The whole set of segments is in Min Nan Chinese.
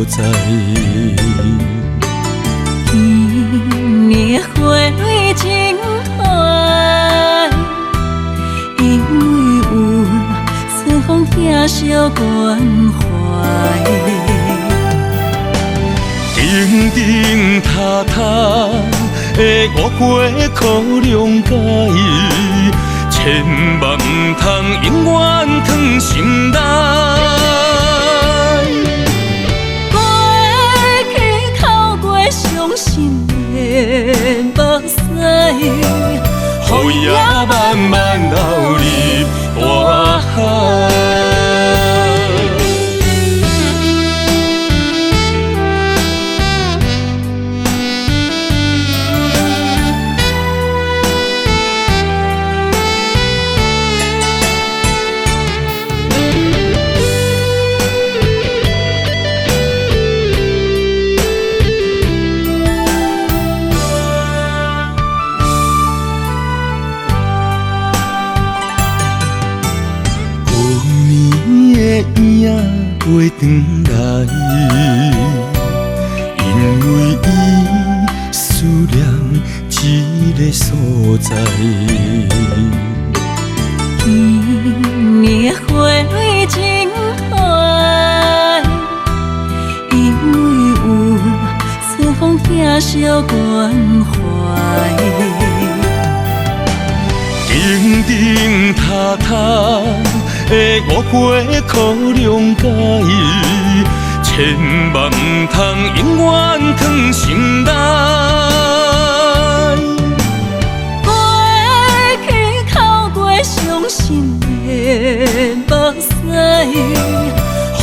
在。今年花蕊真团，因为有春風疼惜關懷。燈燈塔塔的誤會可諒解，千萬毋通永遠藏心內。過去哭過傷心的目屎，雨夜慢慢流入大海。旧年的影飞转来，因為伊思念這个所在。今年花蕊真團，因為有春風疼惜關懷。燈燈塔塔的誤會可諒解，千萬毋通永遠藏心內。過去哭過傷心的目屎，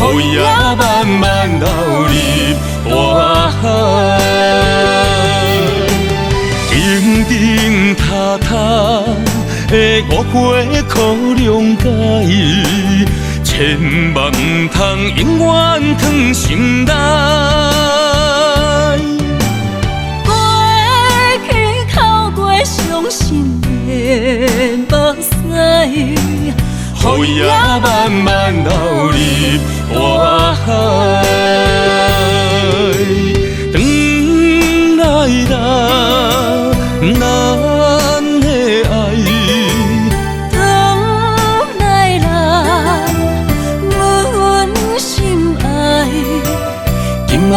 雨夜慢慢流入大海。燈燈塔塔的誤會可諒解，千萬毋通永遠藏心內。過去哭過傷心的目屎，雨夜慢慢流入大海。轉來啦，咱的愛。轉來啦，阮心愛。今後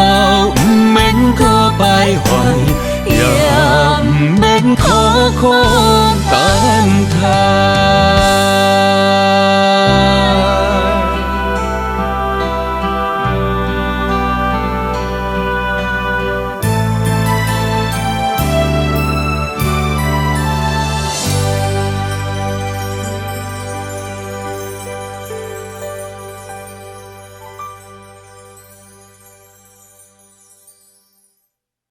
毋免閣徘徊，也毋免苦苦等。